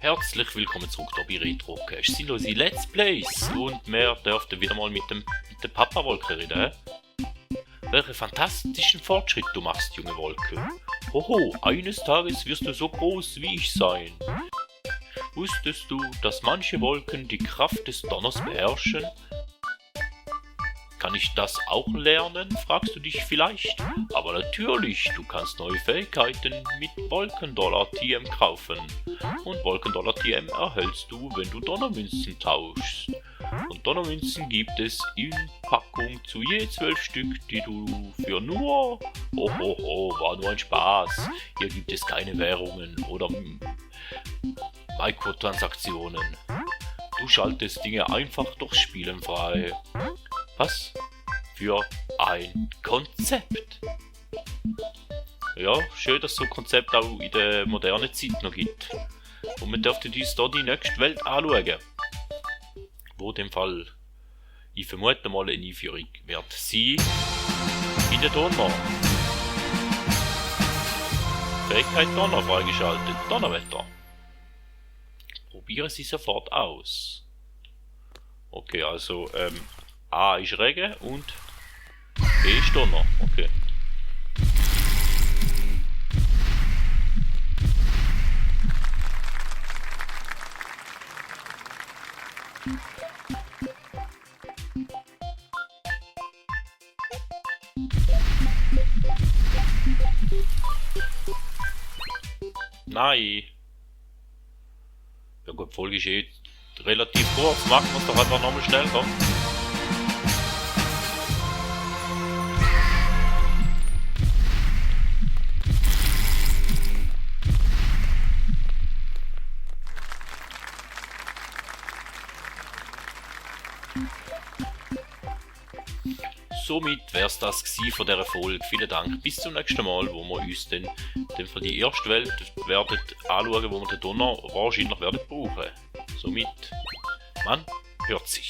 Herzlich willkommen zurück hier bei Retrocast. Es sind unsere Let's Plays und wir dürften wieder mal mit der Papa-Wolke reden. Welche fantastischen Fortschritte du machst, junge Wolke. Hoho, eines Tages wirst du so groß wie ich sein. Wusstest du, dass manche Wolken die Kraft des Donners beherrschen? Kann ich das auch lernen, fragst du dich vielleicht? Aber natürlich, du kannst neue Fähigkeiten mit Wolkendollar TM kaufen. Und Wolkendollar TM erhältst du, wenn du Donnermünzen tauschst. Und Donnermünzen gibt es in Packung zu je 12 Stück, die du für nur... war nur ein Spaß. Hier gibt es keine Währungen oder Mikrotransaktionen. Du schaltest Dinge einfach durch Spielen frei. Was für ein Konzept! Ja, schön, dass es so ein Konzept auch in der modernen Zeit noch gibt. Und wir dürften uns hier die nächste Welt anschauen. Wo in dem Fall, ich vermute mal, eine Einführung wird sein in der Donner. Fähigkeit Donner freigeschaltet. Donnerwetter. Probieren Sie sofort aus. Okay, also, A ist Regen und B ist Donner. Okay. Nein. Ja gut, die Folge ist eh relativ kurz. Machen wir es doch einfach nochmal schnell, komm. Somit wär's das von dieser Folge. Vielen Dank. Bis zum nächsten Mal, wo wir uns dann für die erste Welt werden anschauen, wo wir den Donner wahrscheinlich werden brauchen. Somit, man hört sich.